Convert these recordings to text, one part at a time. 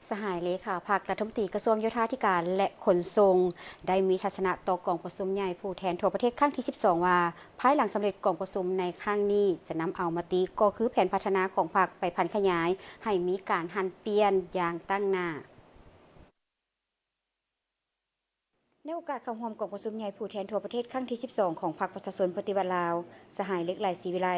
ສະຫາຍເລຂາພັກລັດຖະມົນຕີກະຊວງໂຍທາທິການ ແລະ ຂົນສົ່ງ ໄດ້ມີທັດສະນະຕໍ່ກອງປະຊຸມໃຫຍ່ຜູ້ແທນທົ່ວປະເທດຄັ້ງທີສິບສອງ ວ່າ ພາຍຫຼັງສຳເລັດກອງປະຊຸມໃນຄັ້ງນີ້ ຈະນຳເອົາມະຕິກໍຄືແຜນພັດທະນາຂອງພັກໄປຜັນຂະຫຍາຍໃຫ້ມີການຫັນປ່ຽນຢ່າງຕັ້ງໜ້າ. ໃນໂອກາດເຂົ້າຮ່ວມກອງປະຊຸມໃຫຍ່ຜູ້ແທນທົ່ວປະເທດຄັ້ງທີສິບສອງ ຂອງພັກປະຊາຊົນປະຕິວັດລາວ, ສະຫາຍ ເຫຼັກໄຫຼ ສີວິໄລ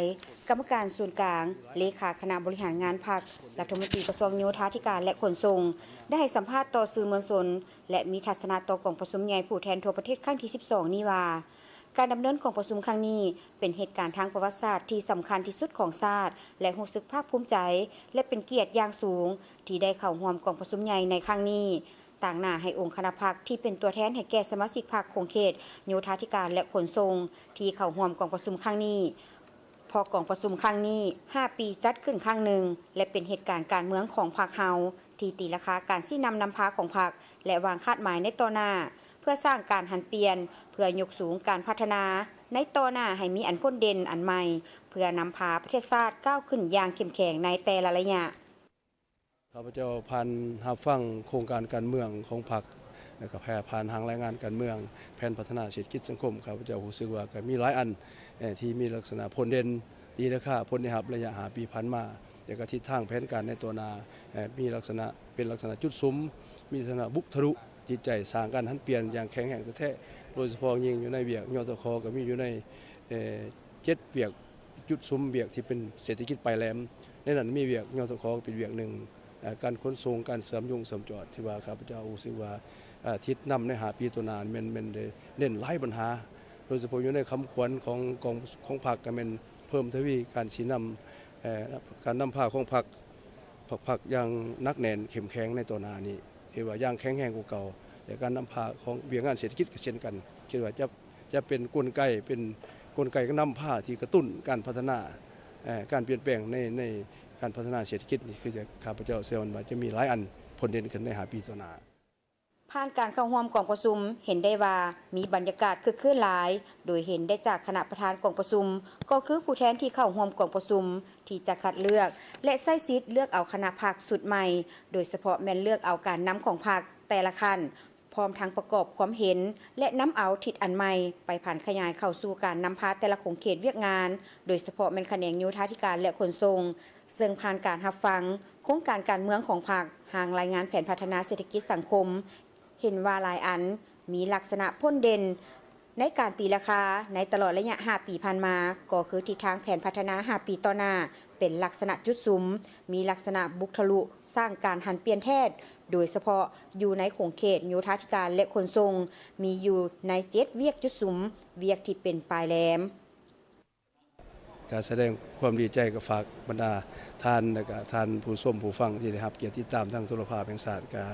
ກຳມະການສູນກາງ, ເລຂາຄະນະບໍລິຫານງານພັກ, ລັດຖະມົນຕີກະຊວງໂຍທາທິການ ແລະ ຂົນສົ່ງ ໄດ້ໃຫ້ສຳພາດຕໍ່ສື່ມວນຊົນ ແລະ ມີທັດສະນະຕໍ່ກອງປະຊຸມໃຫຍ່ຜູ້ແທນທົ່ວປະເທດຄັ້ງທີສິບສອງນີ້ວ່າ ການດຳເນີນກອງປະຊຸມຄັ້ງນີ້ ເປັນເຫດການທາງປະຫວັດສາດທີ່ສຳຄັນທີ່ສຸດຂອງຊາດ ແລະ ຮູ້ສຶກພາກພູມໃຈ ແລະ ເປັນກຽດຢ່າງສູງທີ່ໄດ້ເຂົ້າຮ່ວມກອງປະຊຸມໃຫຍ່ໃນຄັ້ງນີ້. ຕາງໜ້າໃຫ້ອົງຄະນະພັກທີ່ເປັນຕົວແທນໃຫ້ແກ່ສະມາຊິກພັກຂົງເຂດໂຍທາທິການ ແລະ ຂົນສົ່ງ ທີ່ເຂົ້າຮ່ວມກອງປະຊຸມຄັ້ງນີ້ ເພາະກອງປະຊຸມຄັ້ງນີ້ ຫ້າປີຈັດຂຶ້ນຄັ້ງໜຶ່ງ ແລະ ເປັນເຫດການການເມືອງຂອງພັກເຮົາ ທີ່ຕີລາຄາການຊີ້ນຳນຳພາຂອງພັກ ແລະ ວາງຄາດໝາຍໃນຕໍ່ໜ້າ ເພື່ອສ້າງການຫັນປ່ຽນ ເພື່ອຍົກສູງການພັດທະນາໃນຕໍ່ໜ້າໃຫ້ມີອັນພົ້ນເດັ່ນອັນໃໝ່ ເພື່ອນຳພາປະເທດຊາດກ້າວຂຶ້ນຢ່າງເຂັ້ມແຂງໃນແຕ່ລະໄລຍະ. ຂ້າພະເຈົ້າຜ່ານຮັບຟັງໂຄງການການເມືອງຂອງພັກ ແລ້ວກໍຜ່ານຮ່າງລາຍງານການເມືອງ, ແຜນພັດທະນາເສດຖະກິດສັງຄົມ, ຂ້າພະເຈົ້າຮູ້ສຶກວ່າກໍມີຫຼາຍອັນ ເອີ ທີ່ມີລັກສະນະພົ້ນເດັ່ນ, ຕີລາຄາຜົນໄດ້ຮັບໄລຍະຫ້າປີຜ່ານມາ, ແລ້ວກໍທິດທາງແຜນການໃນຕໍ່ໜ້າ ເອີ ມີລັກສະນະ ເປັນລັກສະນະຈຸດສຸມ, ມີລັກສະນະບຸກທະລຸຈິດໃຈ, ສ້າງການຫັນປ່ຽນຢ່າງແຂງແຮງແທ້ໆ, ໂດຍສະເພາະຍິ່ງຢູ່ໃນວຽກ ຍທຂ ກໍມີຢູ່ໃນ ເອີ ເຈັດວຽກ ຈຸດສຸມວຽກທີ່ເປັນເສດຖະກິດປາຍແຫຼມ, ໃນນັ້ນມີວຽກ ຍທຂ ເປັນວຽກໜຶ່ງ, ເອີ ການຂົນສົ່ງ, ການເຊື່ອມໂຍງເຊື່ອມຈອດ ທີ່ວ່າຂ້າພະເຈົ້າຮູ້ສຶກວ່າ ເອີ ທິດນຳໃນຫ້າປີຕໍ່ໜ້າແມ່ນ ແມ່ນໄດ້ເນັ້ນຫຼາຍບັນຫາ, ໂດຍສະເພາະຢູ່ໃນຄຳຂວັນຂອງ ຂອງ ຂອງພັກ ກໍແມ່ນເພີ່ມທະວີການຊີ້ນຳ ເອີ ການນຳພາຂອງພັກ ຂອງພັກຢ່າງໜັກແໜ້ນເຂັ້ມແຂງໃນຕໍ່ໜ້ານີ້ ຖືວ່າຢ່າງແຂງແຮງກວ່າເກົ່າ, ແລະ ການນຳພາຂອງວຽກງານເສດຖະກິດກໍເຊັ່ນກັນ, ຄິດວ່າຈະ ຈະເປັນກົນໄກ ເປັນກົນໄກນຳພາທີ່ກະຕຸ້ນການພັດທະນາ ເອີ ການປ່ຽນແປງໃນ ໃນການພັດທະນາເສດຖະກິດນີ້ ຄືຈະ ຂ້າພະເຈົ້າເຊື່ອໝັ້ນວ່າຈະມີຫຼາຍອັນພົ້ນເດັ່ນຂຶ້ນໃນຫ້າປີຕໍ່ໜ້າ. ຜ່ານການເຂົ້າຮ່ວມກອງປະຊຸມ ເຫັນໄດ້ວ່າມີບັນຍາກາດຄຶກຄື້ນຫຼາຍ, ໂດຍເຫັນໄດ້ຈາກຄະນະປະທານກອງປະຊຸມ ກໍຄືຜູ້ແທນທີ່ເຂົ້າຮ່ວມກອງປະຊຸມ ທີ່ຈະຄັດເລືອກ ແລະ ໃຊ້ສິດເລືອກເອົາຄະນະພັກຊຸດໃໝ່, ໂດຍສະເພາະແມ່ນເລືອກເອົາການນຳຂອງພັກແຕ່ລະຂັ້ນ, ພ້ອມທັງປະກອບຄວາມເຫັນ ແລະ ນຳເອົາທິດອັນໃໝ່ໄປຜັນຂະຫຍາຍເຂົ້າສູ່ການນຳພາແຕ່ລະຂົງເຂດວຽກງານ, ໂດຍສະເພາະແມ່ນຂະແໜງໂຍທາທິການ ແລະ ຂົນສົ່ງ. ເຊິ່ງຜ່ານການຮັບຟັງໂຄງການການເມືອງຂອງພັກ, ຮ່າງລາຍງານແຜນພັດທະນາເສດຖະກິດສັງຄົມ ເຫັນວ່າຫຼາຍອັນມີລັກສະນະພົ້ນເດັ່ນ ໃນການຕີລາຄາໃນຕະຫຼອດໄລຍະຫ້າປີຜ່ານມາ ກໍຄືທິດທາງແຜນພັດທະນາຫ້າປີຕໍ່ໜ້າ ເປັນລັກສະນະຈຸດສຸມ, ມີລັກສະນະບຸກທະລຸ, ສ້າງການຫັນປ່ຽນແທ້, ໂດຍສະເພາະຢູ່ໃນຂົງເຂດໂຍທາທິການ ແລະ ຂົນສົ່ງ, ມີຢູ່ໃນເຈັດວຽກຈຸດສຸມ, ວຽກທີ່ເປັນປາຍແຫຼມ. ກາສະແດງຄວາມດີໃຈ ກໍຝາກບັນດາທ່ານ ແລະ ກະທ່ານຜູ້ຊົມຜູ້ຟັງທີ່ໄດ້ຮັບກຽດຕິດຕາມທາງໂທລະພາບແຫ່ງຊາດ, ກະ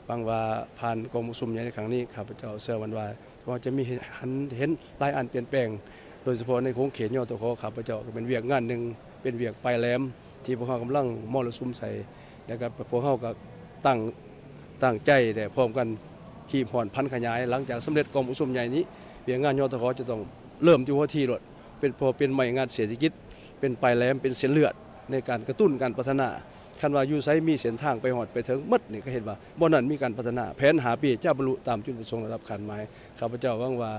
ຫວັງວ່າຜ່ານກອງປະຊຸມໃຫຍ່ໃນຄັ້ງນີ້ ຂ້າພະເຈົ້າເຊື່ອໝັ້ນວ່າ ພວກເຮົາຈະມີ ເຫັນ ເຫັນຫຼາຍອັນປ່ຽນແປງ, ໂດຍສະເພາະໃນຂົງເຂດ ຍທຂ ຂ້າພະເຈົ້າກໍເປັນວຽກງານໜຶ່ງ ເປັນວຽກປາຍແຫຼມ ທີ່ພວກເຮົາກຳລັງມໍລະສຸມໃສ່ ແລ້ວກໍພວກເຮົາກໍຕັ້ງ ຕັ້ງໃຈ ແລະ ພ້ອມກັນຮີບຮ້ອນຜັນຂະຫຍາຍ. ຫຼັງຈາກສຳເລັດກອງປະຊຸມໃຫຍ່ນີ້ ວຽກງານ ຍທຂ ຈະຕ້ອງເລີ່ມທີ່ຫົວທີໂລດ ເປັນ ເພາະເປັນໄມ້ງັດເສດຖະກິດ ເປັນປາຍແຫຼມ ເປັນເສັ້ນເລືອດໃນການກະຕຸ້ນການພັດທະນາ. ຄັນວ່າຢູ່ໃສມີເສັ້ນທາງໄປຮອດໄປເຖິງໝົດນີ້ ກໍເຫັນວ່າບ່ອນນັ້ນມີການພັດທະນາ, ແຜນຫ້າປີຈະບັນລຸຕາມຈຸດປະສົງລະດັບຄາດໝາຍ. ຂ້າພະເຈົ້າຫວັງວ່າ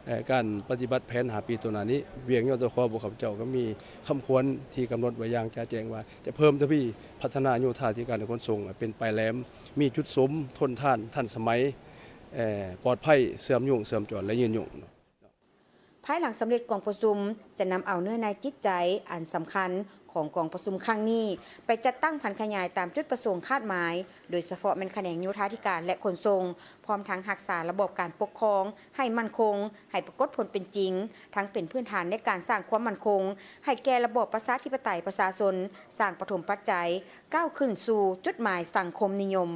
ເອີ ການປະຕິບັດແຜນຫ້າປີຕໍ່ໜ້ານີ້ ວຽກ ຍທຂ ພວກຂ້າພະເຈົ້າກໍມີຄຳຂວັນທີ່ກຳນົດໄວ້ຢ່າງຈະແຈ້ງວ່າ ຈະເພີ່ມທະວີພັດທະນາໂຍທາທິການ ແລະ ຂົນສົ່ງໃຫ້ເປັນປາຍແຫຼມ, ມີຈຸດສົມ, ທົນທານ, ທັນສະໄໝ, ເອີ ປອດໄພ, ເຊື່ອມໂຍງ, ເຊື່ອມຈອດ ແລະ ຍືນຍົງ. ພາຍຫຼັງສຳເລັດກອງປະຊຸມ ຈະນຳເອົາເນື້ອໃນຈິດໃຈອັນສຳຄັນຂອງກອງປະຊຸມຄັ້ງນີ້ ໄປຈັດຕັ້ງຜັນຂະຫຍາຍຕາມຈຸດປະສົງຄາດໝາຍ, ໂດຍສະເພາະແມ່ນຂະແໜງໂຍທາທິການ ແລະ ຂົນສົ່ງ, ພ້ອມທັງຮັກສາລະບອບການປົກຄອງໃຫ້ໝັ້ນຄົງ, ໃຫ້ປາກົດຜົນເປັນຈິງ, ທັງເປັນພື້ນຖານໃນການສ້າງຄວາມໝັ້ນຄົງໃຫ້ແກ່ລະບອບປະຊາທິປະໄຕປະຊາຊົນ, ສ້າງປະຖົມປັດໄຈ ກ້າວຂຶ້ນສູ່ຈຸດໝາຍສັງຄົມນິຍົມ.